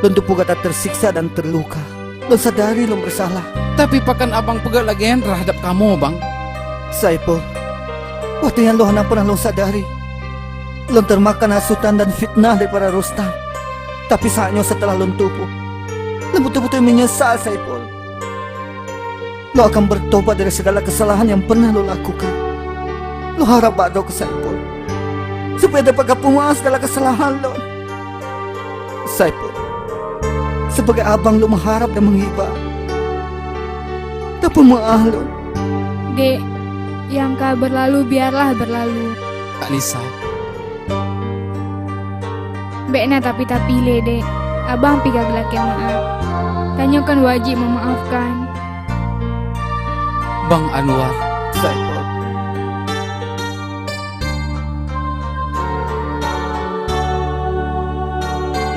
Lôn tupeu gata teusiksa dan teuluka. Lôn sadari lôn beusalah. Tapi pakon abang peugah lagée nyan teuhadab kamoe, Bang? Saipul, watée nyan lôn hana peunah lôn sadari. Lôn teumakna hasutan dan fitnah daripada Rustam. Tapi saát nyoe seuteulah lôn tupeu, lôn beutôi-beutôi meunyeusal, Saipul. Lôn akan beutobat dari sigala keusalahan nyang peunah lôn lakukan. Lôn harab bak droe keu Saipul, supaya dapat geupeumeu'ah sigala keusalahan lôn. Saipul, sebagai abang lôn meuharab dan meungiba, tapeumeu'ah lôn. Dek, nyang ka beurlalu biarlah beurlalu. Kak Lisa. Bék na tapi-tapi lé, Dek. Abang pih ka geulakée meu'ah. Tanyoe kan wajéb meumaafkan. Bang Anwar. Saipul.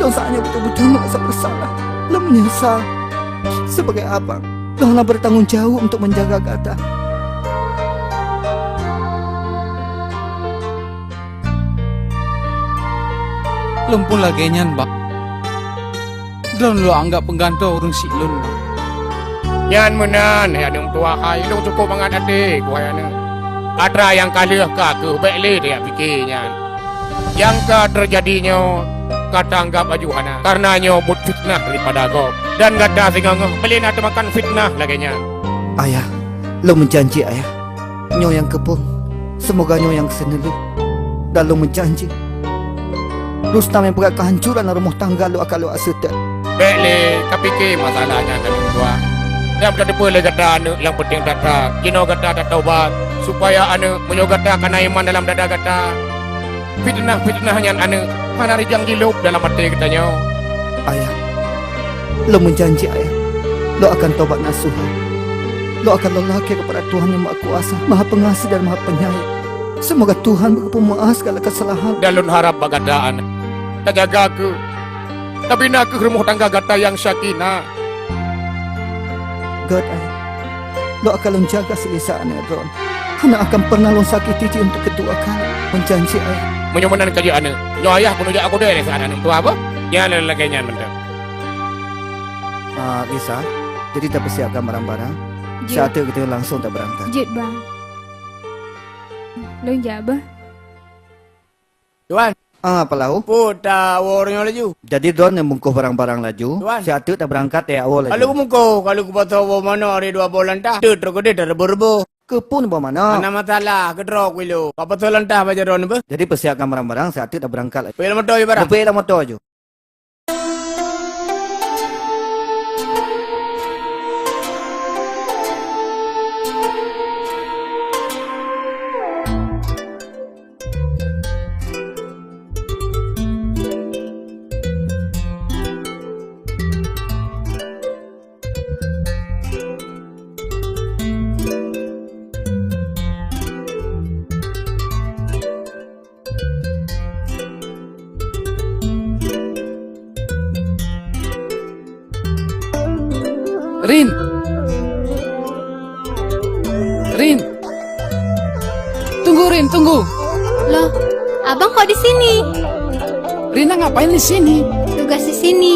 Lôn saát nyoe beutôi-beutôi meurasa beusalah. Lôn meunyeusal. Sebagai abang, lôn hana beutanggong jaweueb untuk menjaga gata. Lôn pun lagée nyan, Bang. Droeneuh lôn anggab peugantoe ureuëng syiek lôn, Bang. Nyan meunan, hai aneuk meutuwah hai, lôn cukôp mangat até ku hai aneuk. Atra nyang ka lheueh ka kheueh bék lé tajak pike nyan. Nyang ka teujadi nyoe ka taanggab laju hana, kareuna nyoe buet fiteunah daripada gob. Dan gata singoh-ngoh beu lé na teumakan fiteunah lagée nyan. Ayah, lôn meujanji, Ayah. Nyoe nyang keupeue, seumoga nyoe nyang keusineulheueh. Dan lôn meujanji, Rustam nyang peugah keuhancoran lam rumoh tangga lôn akan lôn aseutôt. Bék lé kapike masalah nyan, aneuk dua. Nyang tateupeue lé gata aneuk, nyang peunteng that-that jinoe gata tataubat, supaya aneuk, meunyoe gata kana iman dalam dada gata, fiteunah-fiteunah nyan aneuk hana rijang jilôb dalam até geutanyoe. Ayah, lôn meujanji, Ayah, lôn akan tobat nasuha. Lôn akan lôn lakée keupada Tuhan Nyang Mahakuasa, Mahapeungaséh dan Mahapeunyayang. Seumoga Tuhan beugeupeu meu'ah sigala keusalahan. Dan lôn harab bak gata aneuk, tajaga kheueh, tabina kheueh rumoh tangga gata nyang sakinah. Gét, Ayah. Lôn akan lôn jaga si Lisa aneuk droen. Hana akan peureunah lôn sakiti jih untuk keudua kali. Meujanji, Ayah. Meunyoe meunan ka jeuet aneuk, nyoe Ayah keuneuk jak u keudè lé saát aneuk tuha beuh. Nyan lagée nyan mantong. Ah, Lisa, jadi tapeusiapkan barang-barang. Jeuet. Siat teuk geutanyoe langsong tabeurangkat. Jeuet, Bang. Lôn jak beuh. Tuan. Ah, Peulahu. Peue tawoe uroe nyoe laju? Jadi droeneuh bungkôh barang-barang laju. Tuan. Siat teuk tabeurangkat tajak woe laju. Ka lheueh bungkôh, ka lheueh kupasoe boh manok di dua boh lantah. Teuk trok keudeh tareubô-reubô. Keupeue neuboh manok? Hana masalah, keudroe kilo. Kupasoe lantah bak jaroe neuh beuh. Jadi peusiapkan barang-barang, siat teuk tabeurangkat laju. Peuék lam moto, Yup. Peuék lam moto, Yup. Rin! Rin! Tunggu, Rin, tunggu! Loh, abang kok di sini? Rina ngapain di sini? Tugas di sini.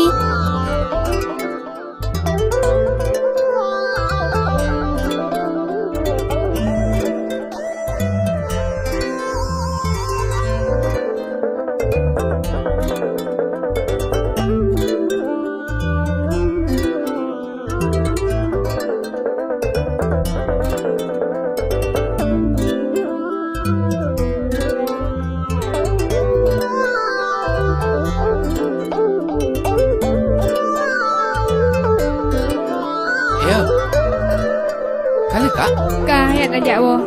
Ayo. Ka lheueh, Kak? Ka, ya, tajak woe.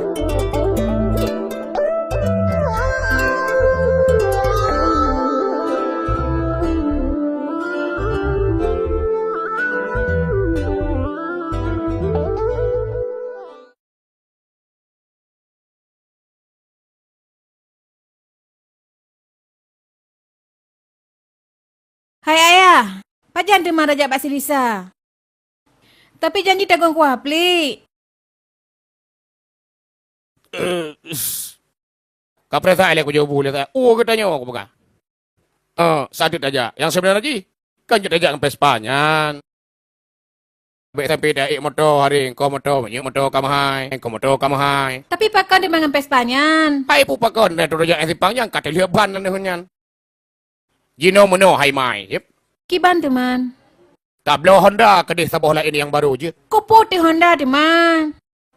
Jan teuma tajak bak si Lisa. Tapi janji tagon kuah plik. Eh, s-, ka peurasa lé kujoh bu lé sa. Oh, geutanyoe kupeugah. Eh, sateut tajak. Nyang seubeuna jih, kan jeuet tajak ngon Vespa nyan. Bèk sampai taék moto hari, engkau moto meunyeuk moto ka meuhai, engkau moto ka meuhai. Tapi pakon teuma ngon Vespa nyan? Hai peue pakon, dah tu rojak nyang simpang nyang ka teulheueh ban nan nyan. Jinoe meunoe hai mai, yep. Kiban teuma? Tabloe Honda keudeh saboh laén nyang barô jeuet. Keupeue teuh Honda teuma?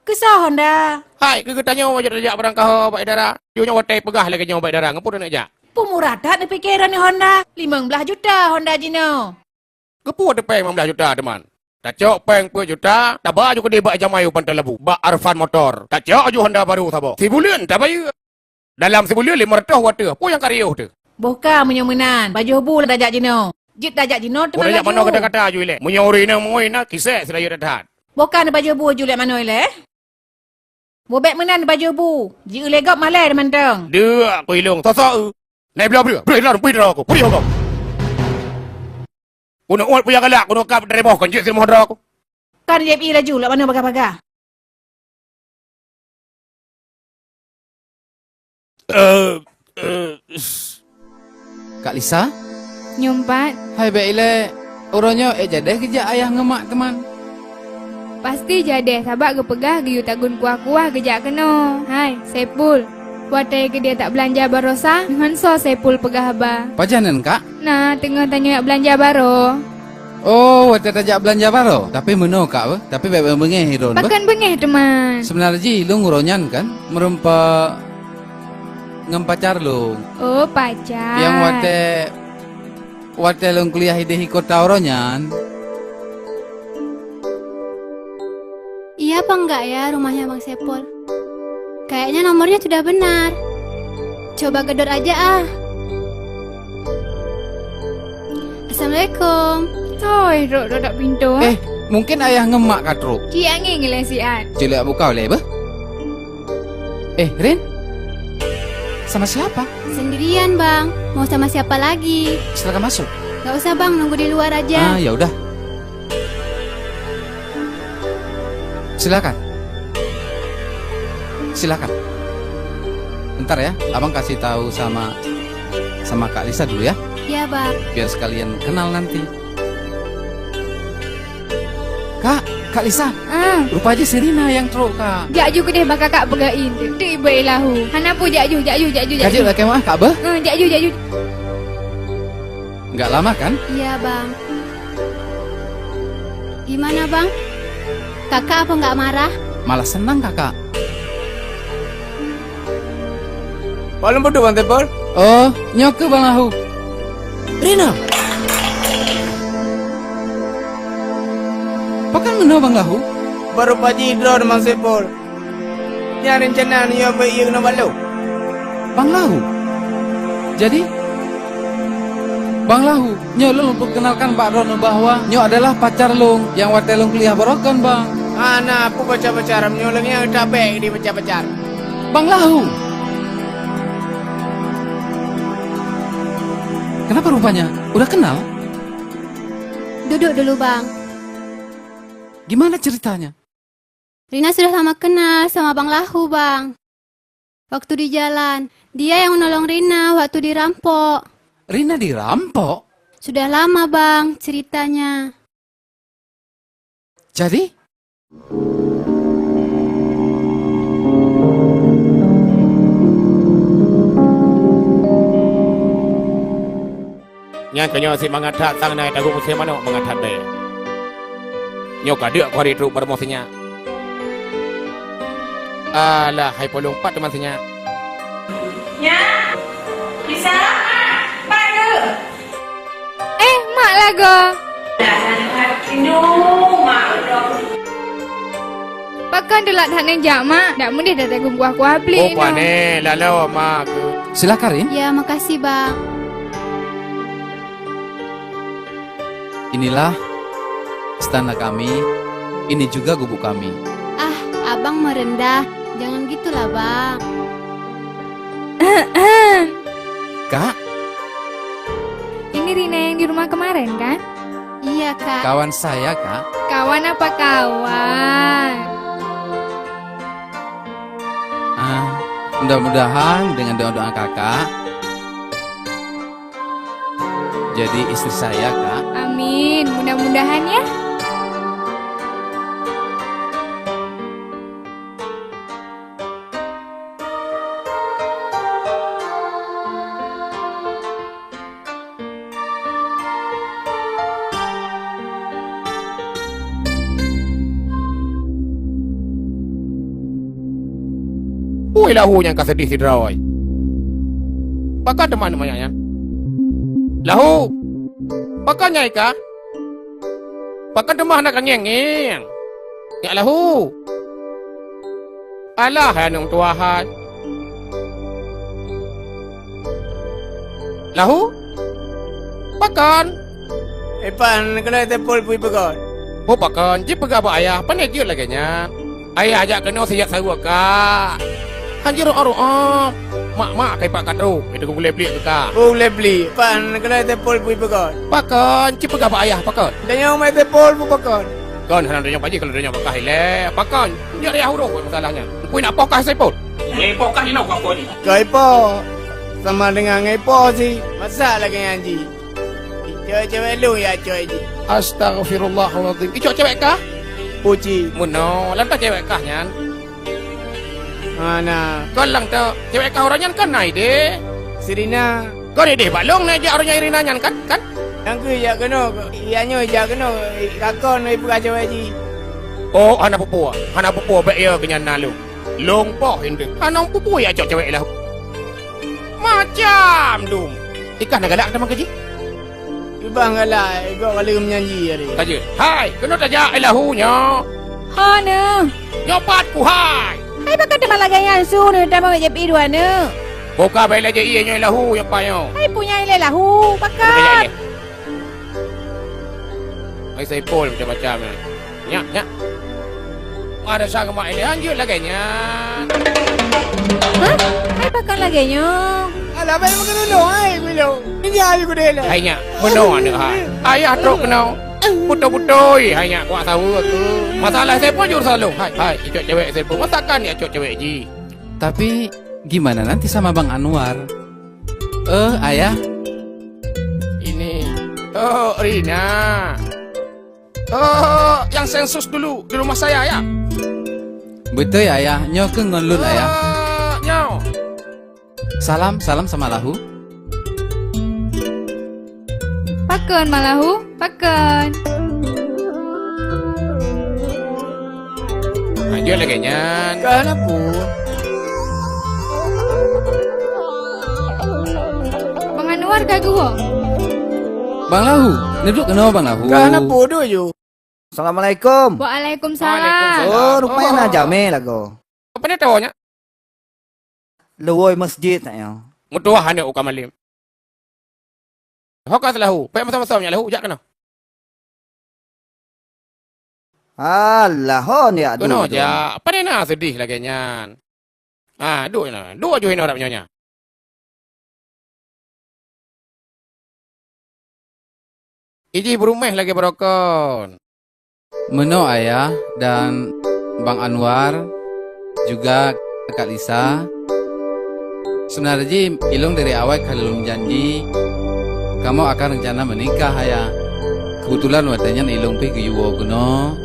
Keusoe Honda? Hai, keu geutanyoe jeuet tajak barangkaho bak idara. Jinoe watèe peugah lagèe nyoe bak idara, ngon peue taneuk jak? Peumurah that neupike droeneuh Honda. Limong blaih juta Honda jinoe. Keupeue teupèng limong blaih juta teuma? Tacok pèng peuet juta, taba ju keudeh bak jamai u Pantai Labu, bak Arfan Motor. Tacok ju Honda barô saboh. Sibuleuen tabayeue. Dalam sibuleuen limong reutôh watèe, peue nyang ka riôh teuh? Boh ka meunyoe meunan, pajoh bu tajak jinoe. Jeuet tajak jinoe teuma laju. Tajak manoe kata-kata ju ilèe. Meunyoe ureueng inong meungui na, kisèe seulayeue that-that. Boh ka neupajoh bu ju lé manoe ilèe? Bubek meunan bajôh bu, jieu lé gob malèe mantong. Deuek ku ilông, soe-soe eu. Nai bloe breueh, breueh lôn pui droe ku, pui droe ku. Keuneuk uet peue nyang galak, keuneuk kab dari boh kon jeuet sinoe droe ku. Kan jieb ié laju lok manoe bagah-bagah. Eh, eh, s- Kak Lisa? Nyoe pat. Hai bèk ilèe, uroe nyoe ék jadèh geujak ayah ngon mak teuma? Pasti jadèh, sabab geupeugah geuyue tagun kuah-kuah geujak keunoe. Hai, Saipul, watèe keudeh tabeulanja baroesa, ngon soe Saipul peugah haba? Pajan nyan, Kak? Na, teungoh tanyoe jak beulanja baroe. Oh, watèe tajak beulanja baroe? Tapi meunoe, Kak, beuh? Tapi bèk beungèh droen, beuh? Pakon beungèh teuma? Seubeuna jih lôn uroe nyan kan meureumpok ngon pacar lôn. Oh, pacar. Nyang watèe, watèe lôn kuliah idéh i kota uroe nyan. Iya apa enggak ya rumahnya Bang Sepol? Kayaknya nomornya sudah benar. Coba gedor aja ah. Assalamualaikum. Hoi, rot-rot dak pintoe. Eh, mungkin ayah ngon mak ka trok. Ci angin ngeleng siat. Cek lihat buka oleh beuh. Eh, Rin? Sama siapa? Sendirian, Bang. Mau sama siapa lagi? Silakan masuk. Nggak usah, Bang. Nunggu di luar aja. Ah, ya udah. Silakan. Silakan. Bentar ya, abang kasih tahu sama, sama Kak Lisa dulu ya. Iya, Bang. Biar sekalian kenal nanti. Kak, Kak Lisa. Ah. Rupa aja si Rina yang trok, Kak. Jak ju keudeh bak kakak peugah in. Ti ibu ilahu. Hana pu jak ju, jak ju, jak ju, jak ju. Kajut lah kemah, Kak Beh? Ah, jak ju, jak ju. Nggak lama kan? Iya, Bang. Gimana, Bang? Kakak apa nggak marah? Malah senang, Kakak. Pak Lôn Peuduek, Bang Sepol. Oh, nyoe keuh Bang Lahu. Rina! Pakon meunoe Bang Lahu? Baru pagi droe Bang Sepol. Nyan reuncana neuyue beuié keunoe bak lôn. Bang Lahu? Jadi, Bang Lahu, nyoe lôn peukeunalkan bak droeneuh bahwa nyoe adalah pacar lôn nyang watèe lôn kuliah baroe kon, Bang. Hana peue pacar-pacar, meunyoe lagèe nyan tabek di pacar-pacar. Bang Lahu! Kenapa rupanya? Udah kenal? Duduk dulu, Bang. Gimana ceritanya? Rina sudah lama kenal sama Bang Lahu, Bang. Waktu di jalan, dia yang menolong Rina waktu dirampok. Rina dirampok? Sudah lama, Bang, ceritanya. Jadi? Nyan keuh nyoe si mangat that sang nai tagu musém manok mangat that bèe. Nyoe ka deuk ku hari trok baroe sinyak. Alah, hai polong pat teuma sinyak. Nyak, bisa lah, Mak. Pat deuh. Eh, mak lagoe. Dah, dah, dah. Rindu, Mak, udah. Pakon teulat that neujak, Mak? Dak meudeh that tagun kuah-kuah plik. Oh, pane, lalo, Mak. Silakan, Rin. Ya, makasih, Bang. Inilah istana kami, ini juga gubuk kami. Ah, Abang merendah. Jangan gitulah, Bang. Kak? Ini Rina yang di rumah kemarin, kan? Iya, Kak. Kawan saya, Kak. Kawan apa kawan? Ah, mudah-mudahan dengan doa-doa Kakak jadi istri saya, Kak. Amin. Mudah-mudahan ya. Ui, Lahu nyang ka seudeh sidroe. Pakon teuma nyan? Lahu, pakon nyan ka? Pakon teuma hana ka ngieng-ngieng? Nyak Lahu. Alah, hai aneuk meutuah hai. Lahu? Pakon? Ipan, keunoe Saipul peue pakon? Peue pakon? Jipeugah bak ayah, pane jeuet lagèe nyan. Ayah jak keunoe sijak sawöe ka. Han jiroh-roh. Mak-mak kai pat ka trok, itu gulèe blik keu ka. Oh, gulèe blik. Pan, keunoe Saipul peue pakon? Pakon? Jipeugah bak ayah, pakon? Tanyoe mak Saipul peue pakon? Kon hana tanyoe paji kalau tanyoe bak kah ilèe. Pakon? Nyoe ayah uroe masalah nyan. Peue nak poh kah Saipul? Eh, poh kah inoe kah poh ni? Keu ipo? Sama dengan ngon ipo sih? Masa lagèe nyan jih? Cewek-cewek lôn ya cewek jih. Astaghfirullahalazim. Icok cewek kah? Puji. Meunoe, lantas cewek kah nyan? Hana. Kon lang teu, cewek kah uroe nyan kan na idéh? Si Rina. Kon idéh bak lôn na jak uroe nyan Rina nyan kan? Kan? Nyang keuh jak keunoe, ya nyoe jak keunoe, kakon ipeugah cewek jih. Oh, hana peue-peue. Hana peue-peue, bèk ya keu nyan na lôn. Lôn poh indeuh. Hana peue-peue ya cok cewek Lahu. Macam dum. Ikah na galak teuma keu jih? Ubang galak, gok kali meunyanyi hari. Ka jeuet. Hai, keunoe tajak Lahu nyoe. Ho neuh. Nyoe pat ku hai. Hai, pakon teuma lagèe nyan su neuh tamong jép i dua neuh. Boka bai lagèe ié nyoe Lahu nyoe pat nyoe. Hai, punya ilèe Lahu, pakon. Hai Saipul macam-macam nyan. Nyak, nyak. Ada sang mak ini lanjut lagèe nyan. Hah? Hai pakon lagèe nyoe? Alah, bai makan dulu, hai, belum. Tinggal aku deh lah. Hai nyak, meunoe aneuk hai. Ayah trok keunoe. Beutôi-beutôi, hai nyak, kuat saweue aku. Masalah Saipul jur salong. Hai, hai, icok cewek Saipul. Masakan ya cok cewek jih. Tapi gimana nanti sama Bang Anwar? Eh, ayah. Ini. Oh, Rina. Oh, yang sensus dulu di rumah saya, ya? Beutôi, ayah. Nyoe keuh ngon lôn, ayah. Oh, nyoe. Salam, salam sama Lahu. Pakon, Ma Lahu? Pakon? Lanjut lagèe nyan. Ka hana peue. Bang Anwar ka geuwoe. Bang Lahu, neuduek keunoe Bang Lahu. Ka hana peue, duek ju. Assalamualaikum. Waalaikumsalam. Waalaikumsalam. Oh, rupanya na jamé lagoe. Apa ni tahu nyak? Lewoi masjid nyak nyoe. Meutuah aneuk uka malem. Ho ka si Lahu, pèk masom-masom nyak Lahu, jak keunoe. Alah, ho nyak keunoe jak. Pane na seudeh lagèe nyan. Ah, duek na. Duek ju inoe rab nyoe nyan. Ijih beureuméh lagèe barokon. Meunoe ayah dan Bang Anwar, juga Kak Lisa. Sebenarnya jih, ilong dari awai ka lôn janji, kamoe akan rencana menikah, ayah. Kebetulan watèe nyan ilong pih geuyue woe keunoe,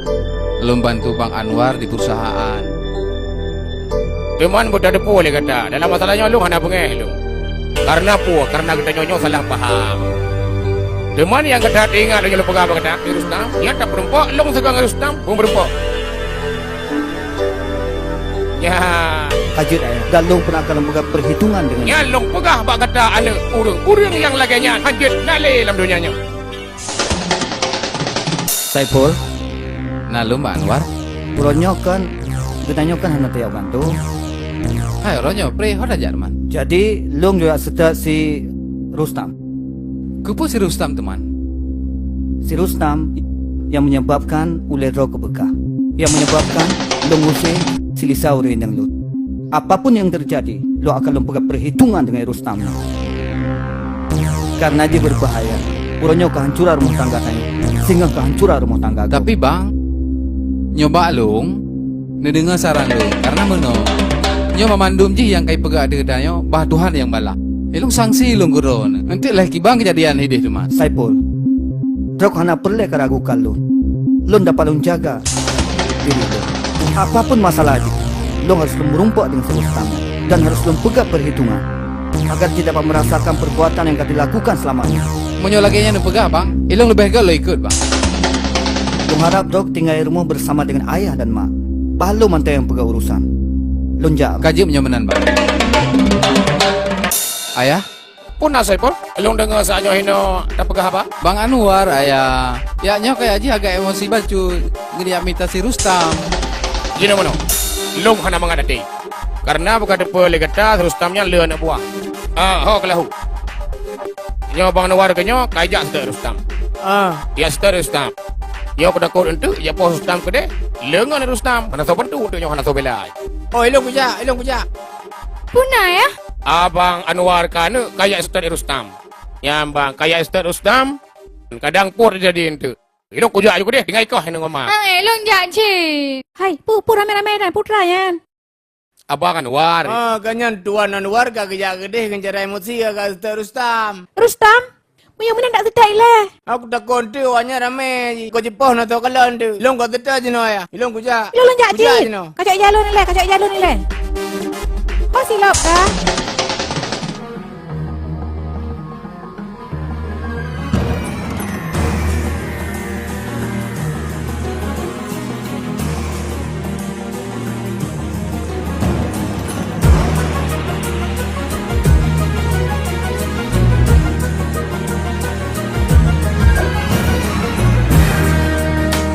lôn bantu Bang Anwar di perusahaan. Teuma beuteupeue lé gata, dalam masalah nyoe lôn hana beungéh lôn. Kareuna peue? Kareuna geutanyoe nyoe salah paham. Teuma nyang gata teuingat lôn peugah bak gata, Rustam, nyan tapeurumpok lôn sigoe ngon Rustam, peue meurumpok. Nyan. Ka jeuet ayah, dan lôn pun akan lôn peugah perhitungan dengan. Nyan lôn peugah bak gata aneuk ureueng, ureueng nyang lagèe nyan hanjeuet na lé lam donya nyoe. Saipul. Na lôn Bang Anwar. Uroe nyoe kan, geutanyoe kan hana tajak bantu. Hai, uroe nyoe, preh, ho tajak teuma. Jadi, lôn jijak seutôt si Rustam. Keupeue si Rustam teuma? Si Rustam yang menyebabkan ulèe droe keubeukah. Yang menyebabkan lôn ngusé si Lisa ureueng inong lôn. Apapun yang terjadi, lôn akan lôn peugah perhitungan dengan Rustam nyoe. Kareuna jih beubahaya. Uroe nyoe keuhancuran rumoh tangga tanyoe, singoh keuhancuran rumoh tangga gob. Tapi, Bang, nyoe bak lôn, neudeungoe saran lôn. Karena meunoe, nyoe banmandum jih nyang ka ipeugah ateueh geutanyoe, bah Tuhan nyang balah. Ilôn sangsi lôn keudroe nyoe. Eunteuk lheueh kiban keujadian ideh teuma. Saipul, droe hana peureulée karagukan lôn. Lôn dapat lôn jaga diri lôn. Apapun masalah jih, lôn harôh lôn meurumpok deungon si Rustam dan harôh lôn peugah peuhitongan agar cit dapat meurasakan perbuatan nyang ka dilakukan seulama nyoe. Meunyoe lagée nyan neupeugah, Bang, ilôn leubeh göt lôn ikot, Bang. Lôn harab droe tinggai rumoh beusama deungon ayah dan mak. Bah lôn mantong nyang peugah urosan. Lôn jak. Ka jeuet meunyoe meunan, Bang. Ayah? Peue na, Saipul? Ilôn deungoe saát nyoe hinoe tapeugah haba. Bang Anwar, Ayah. Yak nyoe kayée jih agak emosi bacut. Geujak mita si Rustam. Jinoe meunoe, lôn hana mangat até. Karena bukon teupeu lé gata si Rustam nyan le aneuëk buah. Ah, ho keulahu. Nyoe Bang Anwar keu nyoe ka ijak seutôt Rustam. Ah. Ya seutôt Rustam. Nyoe keutakot eunteuk jak poh Rustam keudeh, leungon Rustam. Hana soe bantu eunteuk nyoe, hana soe bela. Oh, ilôn kujak, ilôn kujak. Peue na, Yah? Abang Anwar ka aneuëk ka ijak seutôt Rustam. Nyan Bang, ka ijak seutôt Rustam. Kadang poh teujadi eunteuk. Ilôn kujak aju keudeh, tinggai koh hinoe ngoma. Ah, ilôn jak cit. Hai, peue, peue ramé-ramé dan putra nyan? Abang Anwar. Ah, ka nyan Tuan Anwar ka geujak keudeh ngon cara emosi ka, ka seutôt Rustam. Rustam? Meunyoe meunan dak seutôt ilée. Aku takot eunteuk awak nyan ramé, ka jipoh na soe kalon eunteuk. Ilôn ka seutôt jinoe, Yah. Ilôn kujak. Ilôn lôn jak cit. Kujak jinoe. Kacok jalon ilée, kacok jalon ilée. Ho silop ka.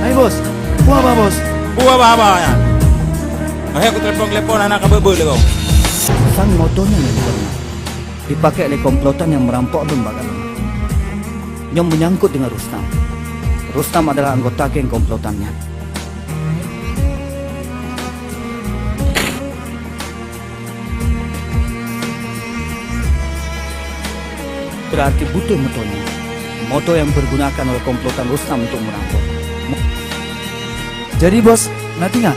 Hai, Bos. Peue haba, Bos? Peue haba-haba nyan? Akhé kutelepon-telepon hana ka beubeue lé gob. Sang moto nyan lé gob. Dipakék lé komplotan nyang meurampok lôn bak galom. Nyoe meunyangkot deungon Rustam. Rustam adalah anggota geng komplotan nyan. Beurati beutôi moto nyan. Moto nyang dipeurgunakan oleh komplotan Rustam untuk meurampok. Jadi, Bos, na teuingat?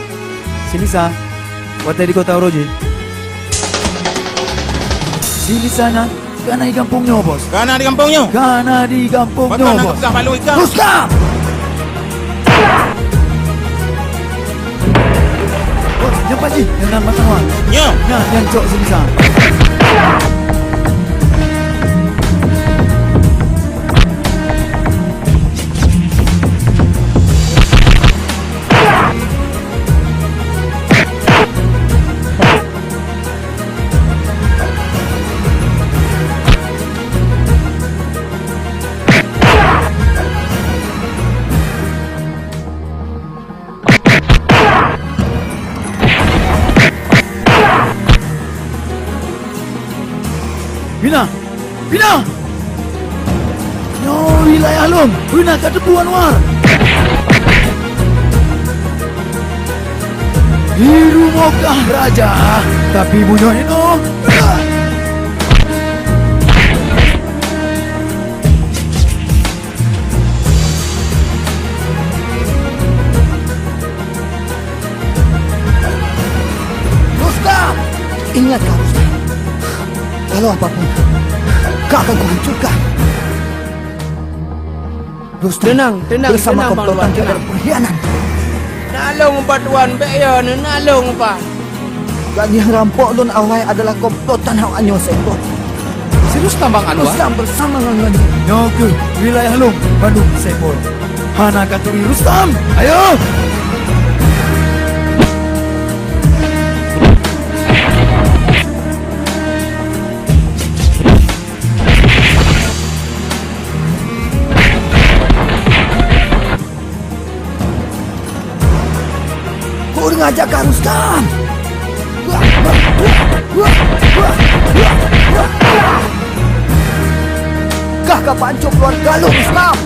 Si Lisa, watée di kota uroe jih. Si Lisa nyan ka na di gampông nyoe, Bos. Ka na di gampông nyoe? Ka na di gampông nyoe, Bos. Patah na geupeugah bak lôn ikam. Rustam! Bos, nyan pat jih, nyan nan mata wan. Nyoe. Nyan, nyan cok si Lisa. Pina! Pina! Nyoe wilayah lôn, beuna ka teupeue Anwar. Di rumoh kah raja, tapi meunyoe inoe. Rustam! Ingat kah, Rustam? Walau apapun, kau akan kuhancurkan. Rustam, tenang, tenang, bersama tenang, Bang komplotan Tuan, kita tenang. Berkhianat. Nak lông ubat Tuan, bèk yo, nak lông ubat. Dan nyang rampok lôn awai adalah komplotan awak nyoe, Saipul. Si Rustam Bang Anwar? Rustam bersama ngon nyoe. Nyoe keuh wilayah lôn, Bandung, Saipul. Hana ka turi Rustam. Ayo! Kurang ajar kah, Rustam! Kah ka pancok keluarga lôn, Rustam!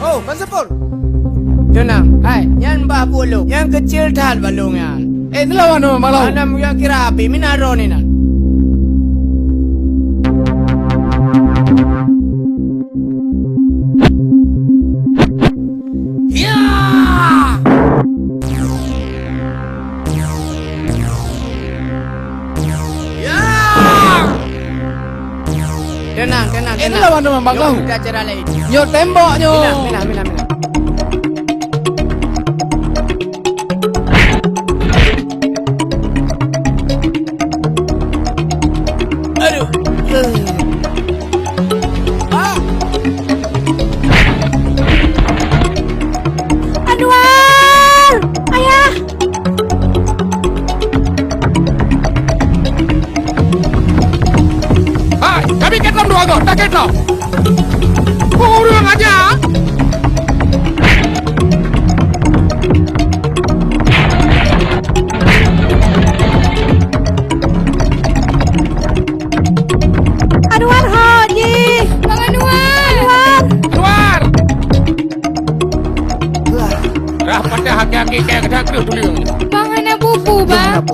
Oh, Ban Seupôt. Teunang, hai, nyan bah buet lôn. Nyang keucil that bak lôn nyan. Eh, teulawan nyoe, Bang Lau. Hana meujak kira api, mina droe ni nan. Ya! Ya! Teunang, teunang, eh, teunang. Teulawan nyoe, Bang Lau. Nyoe bukan cara lain. Nyoe tembok nyoe. Minah, minah, minah, minah. Aduh. Ah. Anwar! Ayah! Hai, kami ket lom dua go, tak ket lom. Kurang aja. Anwar ho jih. Bang Anwar. Anwar. Keluar. Rah patah haki-haki kaya keudeh kreueh tulieng. Bang hana pupu, Bang.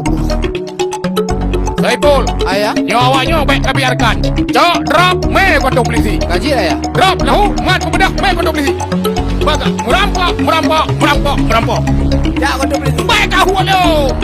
Saipul. Ayah. Nyoe awak nyoe baik tabiarkan. Cok, drop, mé kantong polisi. Ka jeuet, Ayah. Drop, lahu, mat peubeudah, mé kantong polisi. Baga, meurampok, meurampok, meurampok, meurampok. Jak kantong polisi. Baik ka huat lom.